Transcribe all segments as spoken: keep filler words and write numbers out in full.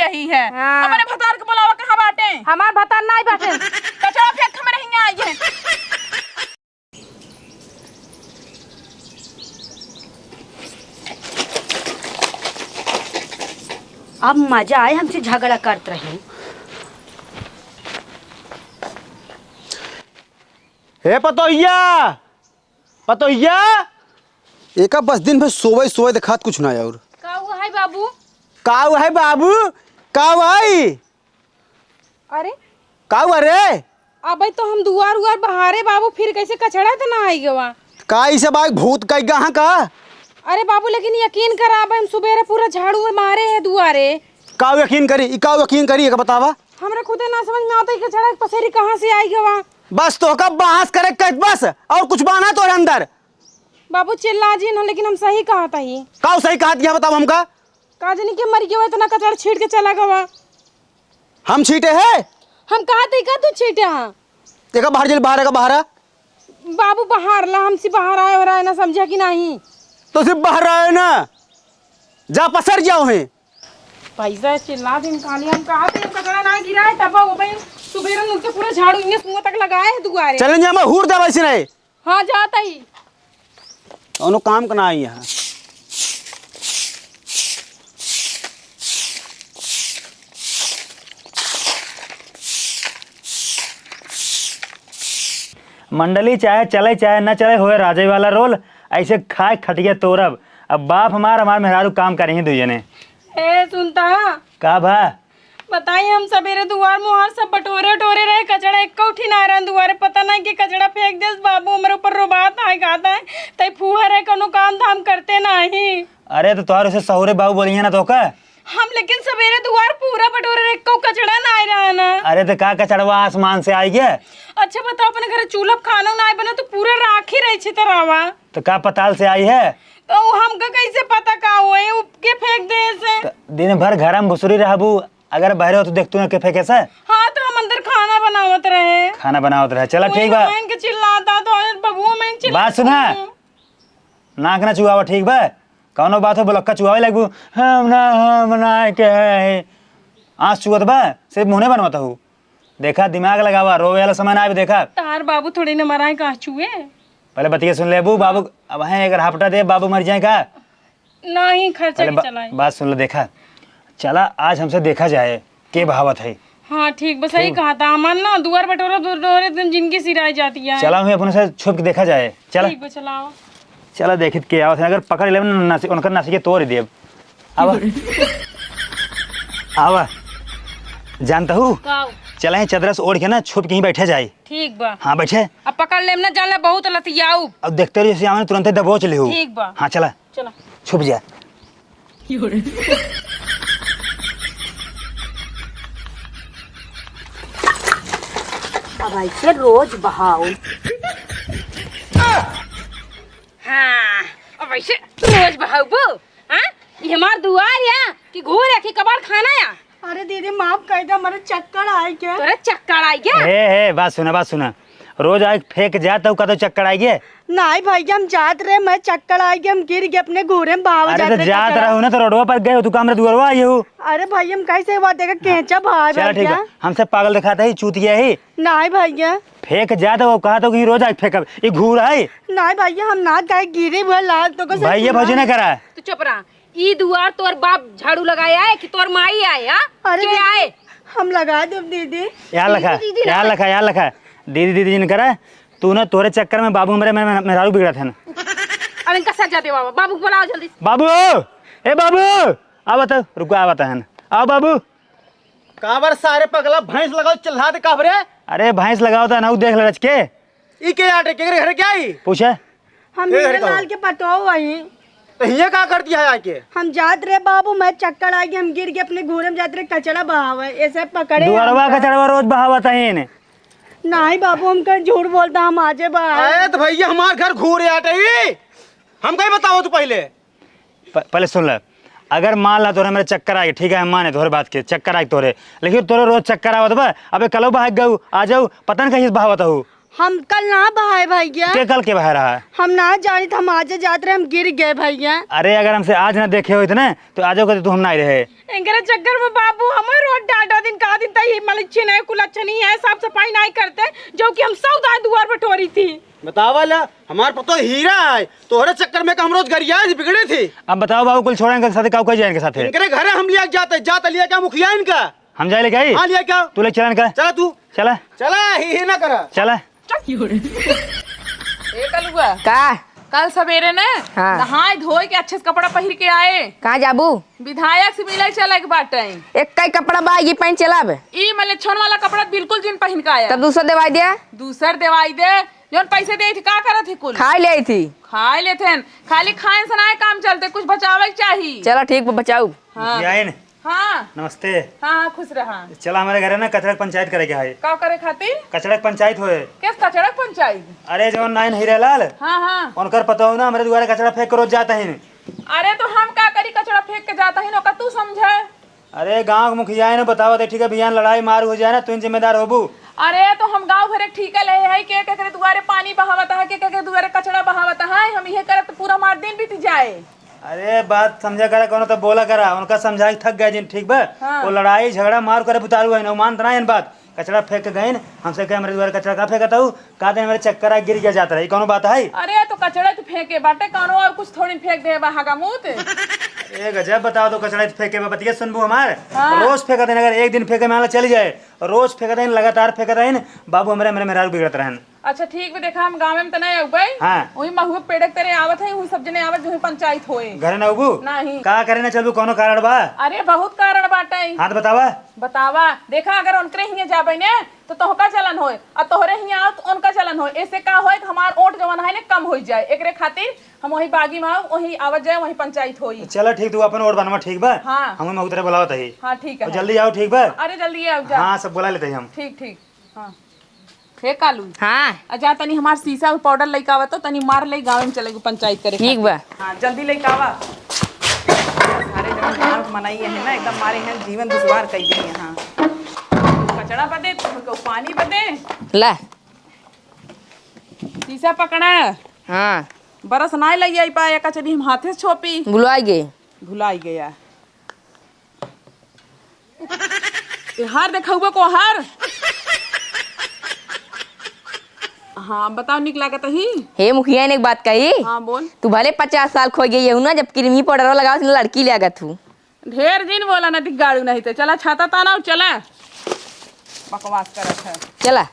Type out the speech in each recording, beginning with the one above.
रही है। हाँ। हमरे भतार के बोलावा, कहाँ बाटे? हमार भतार नाई बाटे। कचड़ा फेंक हमरे हियाँ आई है। अब मजा आए, हमसे झगड़ा करत रहे। हे पतोहिया, पतोहिया, एका बस दिन भर सोवै सोवै देखात कुछ ना और। का हुआ है बाबू? का हुआ है बाबू? का हुआ है? अरे? का हुआ रे? अबे तो हम दुआर उआर बहारे बाबू, फिर कैसे कचड़ा त ना आई गवा? का ई सब आग भूत कई गा हाँ का? अरे बाबू, लेकिन यकीन करा, अबे हम सुबेरे पूरा झाड़ू मारे है दुआरे। का यकीन करी? ई का यकीन करी, एका बतावा? हमरा खुदे ना समझ में आवत है कि कचड़ा के पसेरी कहाँ से आई गवा। बस तोहका बहस करे के बस, और कुछ बा ना तोरे अंदर। बाबू चिल्ला जिन, लेकिन हम सही कहत ही। का सही कहत ही, बतावा हमका। का जानी के मर गया, इतना कचड़ा छीट के चला गवा। हम छीटे है? हम कहत ही का तू छीटे हाँ? एका बाहर जल, बाहर का बाहर। बाबू बाहर ला, हमसे बाहर आए हो रहा है ना, समझा कि नहीं? तो सिर्फ बाहर आए ना, जा पसर जाओ है। पैसा चिल्ला दिन खाली हम कहा थे, कचड़ा ना गिरा है, तब वो भाई सुबेरे उठ के पूरा झाड़ू इन्हें सुबह तक लगाए है दुआरे। चलें जा, मैं हूर दे वैसे नहीं। हाँ, जाता ही। कौनो काम का ना आई यहाँ। मंडली चाहे चले चाहे न चले, होए राजे वाला रोल, ऐसे खाए खटिया तोरब। अब बाप हमार, हमार मेहरारू काम करिहीं दुइ जने। ए, सुनता? का भा? बताई, हम सबेरे दुआर मुहार सब बटोरे उटोरे रहे, कचड़ा एक्को उठी ना रहन दुआरे, पता नहीं कि कचड़ा फेंक देस बाबू, हमरे ऊपर रोबात आए गाता है, तई फूहर है, कोनो काम धाम करते नहीं। अरे तो तोहर उसे सहुरे बाबू बोलिए ना तो का? हम लेकिन सबेरे दुआर पूरा बटोरे रहे, एक्को कचड़ा ना आए रहन। अरे तो का कचड़वा आसमान से आई गया? अच्छा बताओ, अपने घर चूल्हा पे खाना ना आए बने तो पूरा राख ही रही छितरावा। तो का पताल से आई है? तो हमका कैसे पता का होए, उ के फेंक देस? तो दिन भर घर में घुसरी रहबू, अगर बहरे हो तो देखतू ना के फेंके से। हाँ, तो हम अंदर खाना बनावत रहे। खाना बनावत रहे, चला वही ठीक बा। बहन के चिल्लाता तो बबुआ मैं चिल्ला बात सुना, नाक ना चुआवा, ठीक बा? कौनो बात हो, बोलक्का चुआवे लगबू, हम ना, हम ना के है। आँस चुअत बा, सिर्फ मुँह नहीं बनवत हूँ। देखा, दिमाग लगावा, रोवे वाला समय ना आवे, देखा। तार बाबू थोड़ी न मराए का चुए। पहले बतिया सुन लेबू, बाबू, अब हैं अगर हपटा दे, बाबू मर जाए का? नहीं, खर्चा पहले भी बा-, चलाए। बात सुन ले, देखा, चला आज हमसे देखा जाए, के बहावत है। हाँ, ठीक, बस यही ठीक। कहा था, हमार ना दुआर बटोरा, दुआर, दुआर एकदम जिंदगी सिराई जाती है। चला, हमें अपने से छुप के देखा जाए, चला। ठीक बा, चलाओ। चला, देखित के आवत है, अगर पकड़ लेब ना, नस-, उनकर नसिके तोड़ देब। आवा। आवा। जानता हूँ? का? चला, ही चदरा से ओढ़ के ना, छुप के ही बैठे जाए। ठीक बा। हाँ, बैठे। अब पकड़ लेम ना, जान ले, बहुत लतियाऊ। अब देखते रहिए, जैसे आवे ना, तुरंते दबोच ले हो। ठीक बा। हाँ, चला। चला। छुप जा। अब ऐसे रोज बहाओ। हाँ, अब ऐसे रोज बहाओ बो। हाँ? ये हमार दुआर या कि घूर या कि कबाड़ खाना या? अरे दीदी, माफ कर दे, हमारे चक्कर आए क्या? तोरे चक्कर आए क्या? हे, हे, बात सुना, बात सुना। रोज आए फेंक जा, तब का तो चक्कर आए गे? नाहीं भैया, हम जात रहे, मैं चक्कर आए गे, हम गिर गए अपने घूरे में, भाव अरे जात तो रहे जात कचरा। रहो ना, तो रोडवा पर गए हो, तू का हमरे दुआरवा आई हो? अरे भैया, हम कैसे हुआ, देखा केंचा भाई चला ठीक भैया। बा, हमसे पागल दिखाता ही, चूतिया ही। नाहीं भैया। फेंक जा, तो वो कहा तो कि रोज आए फेंकब, ये घूर है। नाहीं भैया, हम ना गए, गिरे हुए लाल तो को भैया भौजी ना करा। तू चुप रहा। ई दुआर तोर बाप झाड़ू लगाए आए कि तोर माई आए, हाँ? अरे के दीदी, आए? हम लगा देब दीदी। यार लखा, दीदी, दीदी यार लगा। लखा, यार लखा। दीदी, दीदी जिन करा, तू ना तोरे चक्कर में बाबू हमरे, मेरे, मेरे मेहरारू बिगड़त है ना। अब इनका सजा देवा, बाबू को बुलाओ जल्दी से। बाबू, ए बाबू, आ बता, रुको, आ बता है ना। आओ बाबू। काबर सारे पगला भैंस लगाओ चिल्लात काबर रे? अरे भैंस लगाओ तो अनहु देख ले रच के। ई के आटे, केकरे घरे के आई? पूछे। हम ए, हीरे हटो। लाल के पतोह हई। तो हियाँ का करती है आके? हम जात रहे बाबू, मैं चक्कर आ गया, हम गिर के अपने घूरे में जात रहे, कचड़ा बहावे, ऐसे पकड़े दुआरवा हमका। कचड़वा रोज बहावत है इन्हें। नाहीं बाबू, हम कहीं झूठ बोलता, हम आजे बहावे। अरे तो भैया, हमार घर घूरे आटे ही। हम कहीं बताओ तू पहले। प-, पहले सुन ले, अगर मान ला तोरे मेरे चक्कर आ गए, ठीक है, हम माने तोहरे बात के, चक्कर आ गए तोरे, लेकिन तोरे रोज चक्कर आवत बा, अबे कलो बहाग गऊ, आ जाऊ, पता न कहीं से बहावत हूँ। हम कल ना बहाए भैया। के कल के बहाए रहा? हम ना जानित, हम आज जात रहे, हम गिर गए भैया। अरे, अगर हमसे आज ना देखे होइत ना, तो आजो के तू हम ना रहे। इनकरे चक्कर में बाबू हमें रोज डांटा दिन, का दिन तई मलिच्छी नहीं, कुलच्छनी है, साफ सफाई नहीं करते, जो कि हम सौ दाएं दुआर बटोरी थी। बतावा ला, हमार पतो हीरा है, तोहरे चक्कर में का हम रोज गरियाए थी, बिगड़े थी। अब बताओ बाबू, कुल छोड़ा इनके साथे, का कह जाए इनके साथे? इनकरे घरे हम लिया जाते, जाते लिया क्या मुखिया इनका? हम जाए लेके आई? हाँ, लिया क्या? तू ले चला इनका। चला तू। चला। चला, ही, ही ना करा। चला। ए कलुआ। का? कल सवेरे ने हाँ। नहाए धोए के अच्छे से कपड़ा पहिर के आए। कहाँ जाबू? विधायक से मिले चले के बाटे। एक कई कपड़ा बा, ये पहन चलब। ई मलेच्छन वाला कपड़ा बिल्कुल जिन पहिन के आया। तब दूसर देवाई दे। दूसर देवाई दे। जौन पैसे दे थी, का करत थी कुल? खाए ले थी। खाए लेथे हन। खाली खाए से ना काम चलते, कुछ बचावे के चाही। चला ठीक बा, बचाऊ। हाँ। मुखियाइन। हाँ। नमस्ते। हाँ, हाँ, खुश रहा। चला, हमरे घरे ना कचरा के पंचायत करे के है। का करे खातिर? कचरा के पंचायत होए। किस कचरा के पंचायत? अरे, जौन नाइन हीरेलाल, हाँ, हाँ। उनकर पतोह ना हमरे दुआरे कचरा फेंक के रोज जात हिन। अरे, तो हम का करी, कचरा फेंक के जात हिन, ओका तू समझे। अरे, गाँव के मुखिया है ना, बतावत है, ठीक है, भैया, लड़ाई मार हो जाए ना, तू जिम्मेदार होबू। अरे, तो हम गाँव भरे के ठीका ले है, के केकरे दुआरे पानी बहावत है, के केकरे दुआरे कचरा बहावत है, हम इहे करत पूरा हमार दिन बीत जाए। अरे, बात समझा करा, कौनो तो बोला करा, उनका समझाई थक गए जिन, ठीक बा? हाँ। वो लड़ाई झगड़ा मार करे बुतारू है ना, मानत ना है बात। कचरा फेंक के गइन, हमसे कहे, "हमरे दुआरे कचरा का फेंकत हऊ?" का दिन हमरे चक्कर आ गिर गया जात रही, कौनो बात है? अरे, तो कचरा तो फेंके बाटे, कौनो और कुछ थोड़ी फेंक दे बा, हगा मूत। ए गजब, बताओ तो, कचरा तो फेंके बा, बतिया सुनबू हमार? हाँ। रोज फेंकत हइन, अगर एक दिन फेंके में आला चली जाए, रोज फेंकत हइन, लगातार फेंकत हइन, बाबू हमरे, हमरे मेहरारू बिगड़त रहन। अच्छा, ठीक बा, देखा, हम गाँव में त नहीं अउबे। हाँ। वही महुआ के पेड़ के तरे आवत है, वही सब जने आवत, जो है पंचायत होए। घरे ना अउबू? नहीं। का करे ना चलबू, कौनो कारण बा? अरे, बहुत कारण बाटे। हाँ, तो बतावा। बतावा, देखा, अगर उनकरे हियाँ जाबे ने, तो तोहका जलन होए, और तोहरे हियाँ आओ, तो उनका जलन होए। ऐसे का होए कि हमार ओट जवन है ने, कम होई जाए। एकरे खातिर हम वही बागी में आओ, वही आवत जाए, वही पंचायत होई। चला ठीक, तू अपन ओट बनवा, ठीक बा? हाँ। हम महू तरे बुलावत ही। हाँ, ठीक है। और जल्दी आओ, ठीक बा? अरे, जल्दी आओ, जा। हाँ, सब बुला लेते ही हम। ठीक, ठीक। हाँ। हे कालू। हाँ। आ जा, तनी हमार शीशा और पाउडर लइका आवा तो, तनी मार ले, गाँव में चले गो पंचायत करे ठीक खातिर। बा। हाँ, जल्दी लइका आवा। सारे जन गाँव के मनई है ना, एकदम मारे हैं, जीवन दुश्वार कई दिए हैं। हाँ। कचड़ा बदे, तुमको पानी बदे। ला। शीशा पकड़ा। हाँ। बरस ना लई आई पाए, कचड़ी हम हाथे से छोपी। भुलाई गए। भुलाई गया। ए, हार देखउबे को हार। हाँ, बताओ, निक लागत ही? हे मुखिया, ने एक बात कही। हाँ, बोल। तू भले पचास साल खोई गई हूँ ना, जब क्रीमी पाउडर लगावत ना लड़की लागत हूँ। ढेर दिन बोला ना, दिगाड़ू नहीं तो। चला, छाता ताना, चला। बकवास करत है। चला।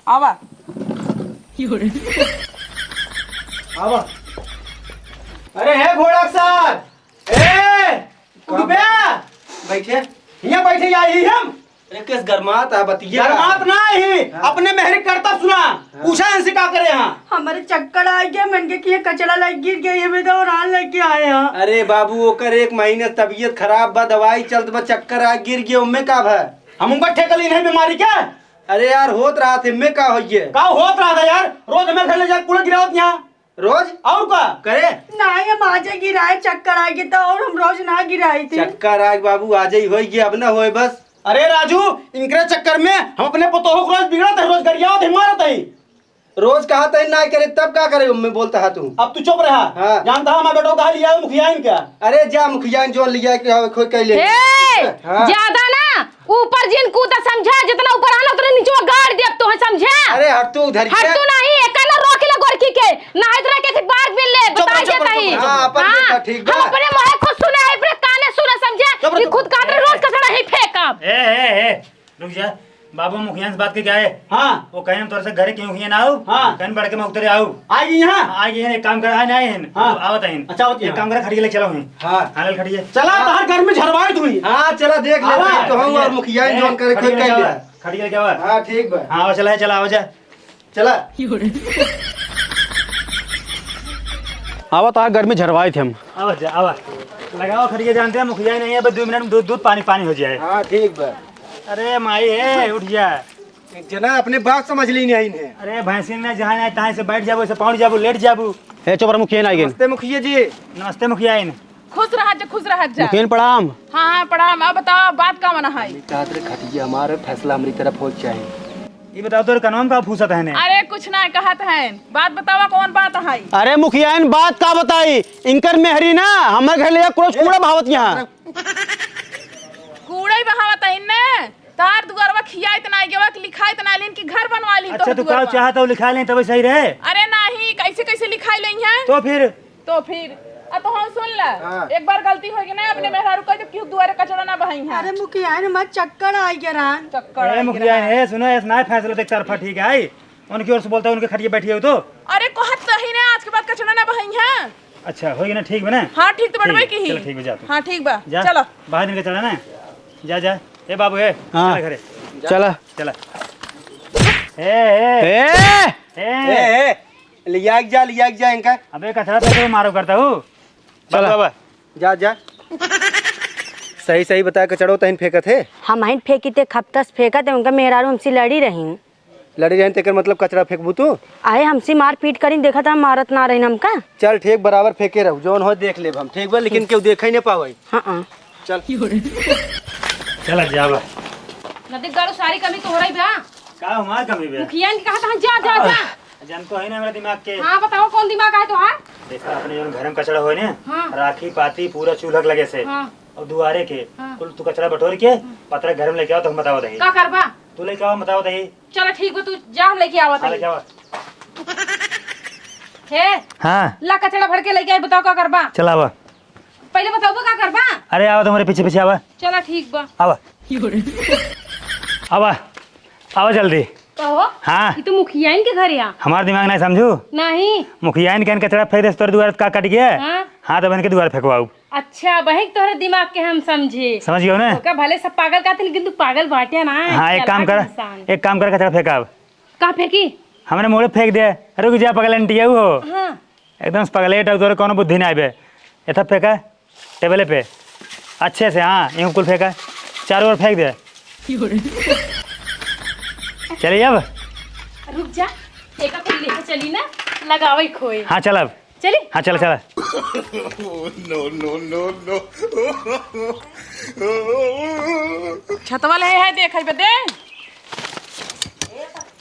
आवा। आवा। अरे हे घोड़ा सार, ए, उठ बे। बैठे। हियाँ बैठे, आई ही हम। अरे किस गरमात है, बतिया गरमात ना ही, हाँ। अपने मेहरी करता सुना, हाँ। पूछा इनसे का करे यहाँ। हमारे चक्कर आ गया, मन के कि ये कचड़ा लग गिर गया, ये मैं तो और आन लेके आए हैं। अरे बाबू, ओकर एक महीने तबीयत खराब बा, दवाई चलत बा, चक्कर आ गिर गया, उम्मे का भा? हम उनका ठेका ली नहीं बीमारी क्या? अरे यार, होत रहा थे, मैं का होइए? का होत रहा था यार? रोज हमें घर ले जाके कूड़ा गिरावत यहाँ। रोज? और का? करे? नहीं, हम आज ही गिराए, चक्कर आ गया था और हम रोज ना गिराई थी। चक्कर आग बाबू, आज ही होइए, अब ना होए बस। अरे राजू, इनकरे चक्कर में हम अपने पतोह को रोज बिगड़त है, रोज गरियावत है, मारत है। रोज कहा तय ना करे, तब का करे, मैं बोलता है तू। अब तू चुप रहा। हाँ। जानता है, हमारे बेटो कहा लिया है मुखिया इनका। अरे जा मुखिया, जो लिया के आवे, खोई कह ले। हे, हाँ। ज्यादा ना ऊपर जिन कूदा समझा, जितना ऊपर आना उतने नीचे गाड़ दे अब तो है समझा। अरे हट तू उधर हट के। तू नहीं, एक ना रोक ले गोरकी के, ना इतना के बार मिल ले, चुप रह, बताई चुप रह, देता ही। चुप रह। हाँ, अपन हाँ, देखा, ठीक हम बा। अपने मुँह खुद सुने, अपने काने सुने समझा, चुप रह, कि चुप खुद रह। काट रहे रोज कचड़ा ही फेंकब। ए, ए, ए, रुक जा, बाबू मुखिया से बात के क्या है? हाँ। वो कहें हम तोरे से घरे क्यों हुए ना आऊ? हाँ। कहें बड़के में उतरे आऊ। आ गई यहाँ? आ गई है, एक काम कर, आ नहीं है। हाँ। आवत है। अच्छा, आवत है। एक काम कर, खड़िया ले चलो हैं। हाँ। हाँ, ले खड़िया। चला, हाँ। बाहर घर में झरवाई तू ही। हाँ, चला देख ले, हाँ। तो हम और मुखिया ए, जौन करे, खड़िया कोई ले कह क्या ले। बात? खड़िया ले क्या बात? हाँ, ठीक बा। हाँ, चला, चला, आवा जा। चला। आवा, तोहार गर्मी झरवाई थे हम। आवा जा, आवा। लगावा खड़िया, जानते हैं, मुखिया ही नहीं है, बस दो मिनट में दूध, दूध पानी, पानी हो जाए। हाँ, ठीक बा। अरे माई, ए, उठ जा। एक जना अपने बात समझ ली नहीं है। अरे भैंसिन ने जहाँ नहीं तहाँ से बैठ जाबो, से पहुँच जाबो, लेट जाबो। ए, चुप रह, मुखिया ना आइगेन। नमस्ते मुखिया जी। नमस्ते मुखिया इन। खुश रहत जा, खुश रहत जा। मुखियन प्रणाम। हाँ, हाँ, प्रणाम। अब बताओ, बात का मना है? कहत रहे, खटिया हमारे, फैसला हमरी तरफ हो चाहे। ये बताओ, तोरे कनवा में का फूसत है ने? अरे, कुछ ना कहत है। बात बतावा, कौन बात है? अरे मुखियाइन, बात का बताई, इनकर मेहरी ना हमरे घर ले जाके कुछ कूड़ा बहावत यहाँ। कूड़ा ही बहावत है इनने। तार दुआरवा खियाइत ना, गेवा के लिखाइत ना, लेकिन कि घर बनवा ली अच्छा, तोहर तू का दुआरवा। चाहत हो लिखा लें तबे सही रहे। अरे नाही, कैसे कैसे लिखाई लें हैं? तो फिर? तो फिर, आ तो हम सुन ला, हाँ। एक बार गलती होई गई ना, अपने मेहरारू कह दे, क्यों दुआरे कचड़ा ना बहाई हैं? अरे मुखियाइन, हमार चक्कर आ गया रहन। चक्कर ए, आ गया मुखियाइन, रहन। ए, सुनो, ऐसा ना फैसला देख तरफा ठीक है, आई। उनकी ओर से बोलता है, उनके खटिया बैठी हो तो। अरे, कहत तो ही ना, आज के बाद कचड़ा ना बहाई हैं। अच्छा, होई ना, ठीक बा ना? हाँ, ठीक तो बड़वे ठीक, की ही। चलो, ठीक बा, जा तू। हाँ, ठीक बा, जा, चलो। बाहर दिन का चला ना, जा, जा। ए बाबू, ए, हाँ। चला घरे। चला। चला। ए, ए। ए! ए, ए। ए, ए, लिया के जा, लिया के जा इनका। अबे, कचड़ा फेंके मारो करता हूँ। चला। बाबू, बाबू। जा, जा। सही, सही बताया, कचड़ो तहिन फेंकत है। हम आइन फेंकी ते खपतस फेंकत है, उनका मेहरारू हमसे लड़ी रही। लड़ी रहन तेकर मतलब कचड़ा फेंकबू तू? आहे हमसे मारपीट करिन, देखा था मारत ना रहिन हमका। चल ठीक, बराबर फेंके रहू, जौन हो देख लेब हम, ठीक बा? लेकिन केहू देखे ही ना पावे। हाँ, हाँ। चल। चला जावा। नदी गाड़ू सारी कमी तोहरा ही बा। का हमार कमी बा? मुखिया ने कहा था, जा, जा, जा। जान तो है ना हमरा दिमाग के। हाँ, बताओ कौन दिमाग आए तोहार? देखा अपने जौन घर में कचड़ा होए ने, हाँ। राखी पाती पूरा चूल्हा के लगे से। हाँ। और दुआरे के हाँ। कुल तू कचड़ा बटोर के हाँ। पतरा घर में लेके आओ तो हम बताओ दही। का करबा? तू लेके आओ, हम बताओ दही। चलो ठीक बा, तू जा, हम लेके आवत हाँ, हई। लेके आवा। हे, हाँ। ला कचड़ा भर के लेके आई, बताओ का करबा? चला आवा। पहले बताओ का करबा? अरे आवा, तुम्हारे पीछे पीछे आवा। चला ठीक बा। आवा। आवा, आवा जल्दी। कहो? हाँ। ये तो मुखियाइन के घर है। हमार दिमाग नहीं समझू? नहीं। मुखियाइन के कचड़ा फेंक दे तोर दुआर का कट गया? हाँ। हाँ, तब इनके दुआर फेंकवाऊ। अच्छा, वही तोहरे दिमाग के हम समझे। समझ गयो ना? ओका भले सब पागल कहते, लेकिन तू पागल बाटे ना, हाँ, एक काम चालाक कर, इंसान। एक काम कर, कचड़ा फेंकाव। कहाँ फेंकी? हमरे मोड़े फेंक दे। रुक जा, पगलेंटिया हो। हाँ। एकदम से पगलेट हो, तोरे कोनो बुद्धि ना आवे। एथा फेंका, टेबले पे। अच्छे से, हाँ, यूं कुल फेंका। चारों ओर फेंक दे। चलिए अब। रुक जा, एका कुल लेके चली ना, लगावे खोए। हाँ, चल अब। चली? हाँ, चला, चला। No, no, no, no। छतवा ले है, देखे बदे।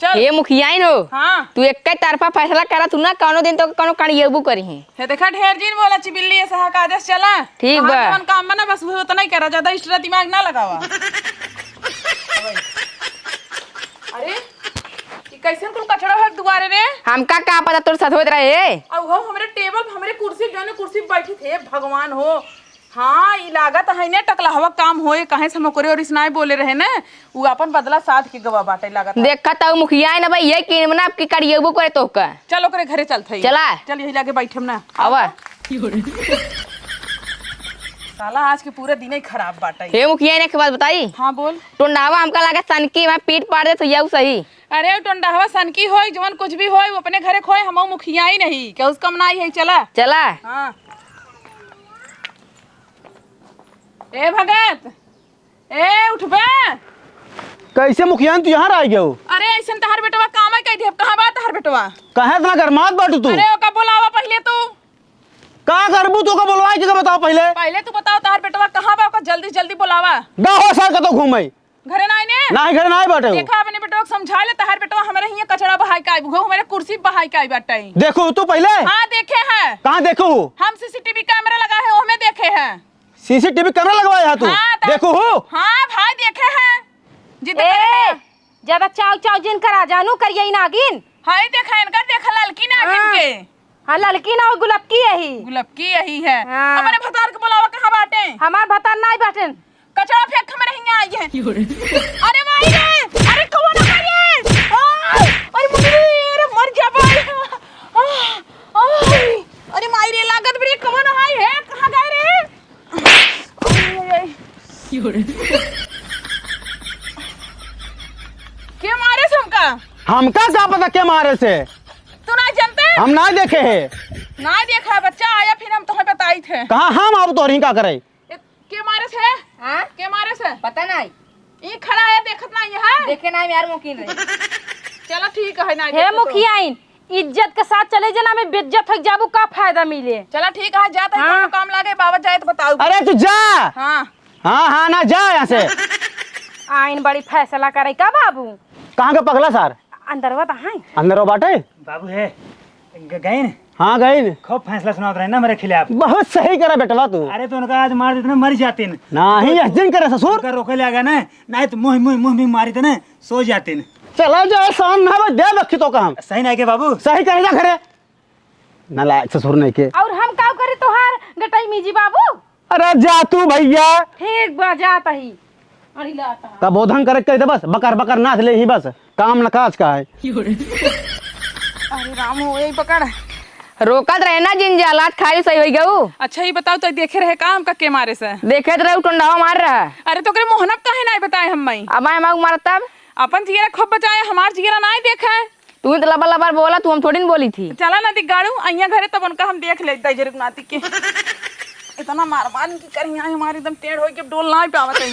चल। ये मुखियाइन हो। हाँ। तू एक तरफा फैसला करा, तू ना कौनो दिन तो कौनो कणियबू करी है। हे देखा, ढेर जिन बोला चिबिल्ली, ऐसा हक आदेश चला। ठीक बा। जवन काम बना, बस वो उतना ही करा, ज्यादा extra दिमाग ना लगावा। अरे, ई कैसन कुल कचड़ा है दुआरे रे? हमका का पता तोर साथ होत रहे। अउ हो हमरे टेबल पे, हमरे कुर्सी पे, जौने कुर्सी पे बैठी थे, भगवान हो। हाँ, ई लागत है ने टकलहवा काम होए, काहे से हम ओकरे ओर से नाय बोले रहे ने, उ आपन बदला साध के गवा बाटे लागत है। देखत हऊ मुखिया है ना भाई, ये किनबना आपकी करियबो करे तोहका। चल ओकरे घरे चलत हई। चला। चल यही लागे बैठम ना। आवा। साला आज के पूरा दिन ही खराब बाटे। हे मुखिया, एक बात बताई। हाँ बोल। टोंडावा हमका लागे सनकी, मैं पीट पाड़ दे तो यऊ सही। अरे उ टोंडावा सनकी होई, जवन कुछ भी होई, उ अपने घरे खोए, हमऊ मुखिया ही नहीं, केहू से कम ना आई है, चला। चला। हाँ। ए भगत, ए उठबे। कैसे मुखियाइन तू यहाँ रह गयो? अरे ऐसन तहार बेटवा काम है कह दे, कहाँ बा तहार बेटवा? कहे इतना गरमात बाटू तू? अरे ओका बुलावा पहले तू। का करबू तू, ओका बुलवाई के बताओ पहले। पहले तू बताओ तहार बेटवा कहाँ बा, ओका जल्दी जल्दी बुलावा। गा हो साल कतो घूमे। घरे ना आइने? नाही, घरे नाही बाटे। देखा, अपने बेटवा के समझा ले, तहार बेटवा हमरे हियां कचड़ा बहाई के आई, वो हमरे कुर्सी बहाई के आई बाटे। देखो तू पहले। हाँ, देखे है। कहाँ देखो? हम सीसीटीवी कैमरा लगा है, ओमे देखे है। सीसीटीवी कैमरा लगवाया है तू? हाँ, त-, देखो हो? हाँ भाई, देखे है। जिद ए, करे है। ज्यादा चाव चाव जिन करा जानू, करिए नागिन। हाय देखा, इनका देखा, ललकी नागिन हाँ। के। हाँ, ललकी ना हो, गुलपकी यही। गुलपकी यही है। हाँ। अपने भतार के बुलावा, कहाँ बाटे? हमार भतार नाही बाटेन। कचड़ा फेंक हमरे हियां आई है। अरे माई रे, अरे कौन है रे? आ, अरे मम्मी रे, अरे मर जा भाई। आ, आ, अरे माई रे, लागत बड़ी कौन है, कहाँ गए रे? आई, आई, आई। के मारे से हमका? हमका का पता के मारे से? तू ना जानते? हम ना देखे है। ना देखा बच्चा, आया फिर हम तुम्हें बताई थे। कहाँ हम अब तोहरी का करे? ए, के मारे से? हाँ? के मारे से? पता नहीं। ई खड़ा है, देखत नहीं है? देखे नहीं यार, मुखिया नहीं। चलो ठीक है, नहीं हे देखो तो। मुखियाइन, इज्जत के साथ चले जाना, में बेइज्जत होइ जाबू, का फायदा मिले? चला ठीक है, जात है, हाँ। कौनो काम लागे, बाबा जाए तो बताऊ। अरे तू जा। हाँ। हाँ, हाँ, ना जा यहाँ से। आइन बड़ी फैसला करे का बाबू? कहाँ के पगला सार? अंदरवा तो है। अंदरवा बाटे? बाबू है, ग-, गइन? हाँ, गइन। खूब फैसला सुनावत रहे ना मेरे खिलाफ। बहुत सही करा बेटवा तू। अरे तो उनका आज मार देते ना, मर जाते न। नाही, यह जिन करे ससुर। उनका रोके ले आ गया ना, नहीं तो मुँह, मुँह, मुँह में मारी थे ना, सो जाते न। चला जाए, शान ना बस दे रखी तो काम। सही नहीं के बाबू? सही करे जा घरे। नालायक ससुर नहीं के। और हम का करी तोहार गटई मीजी बाबू? अरे जा तू भैया। ठीक बा, जात ही। अरे लाता। तब बोधन करे कह दे बस, बकर बकर नाच ले ही बस, काम न काज का है। अरे राम हो, यही पकड़। रोकत रहे ना जिन जालात खाई सही होई गऊ। अच्छा, ये बताओ तो देखे रहे का हमका के मारे से? देखे तो रहे टोंडावा मार रहा। अरे तो ओकरे मोहनब काहे ना बताए हम मई? अब मैं माऊ मारत तब? अपन जिगरा खूब बचाए, हमार जिगरा ना देखे। तू ही तो लबर लबर बोला, तू हम थोड़ी न बोली थी। चला ना दिगाड़ू, अइया घरे तब उनका हम देख लेते जरूर नाती के। इतना मार मार की करी आई हमारी एकदम टेढ़ होई के डोल ना पावत है।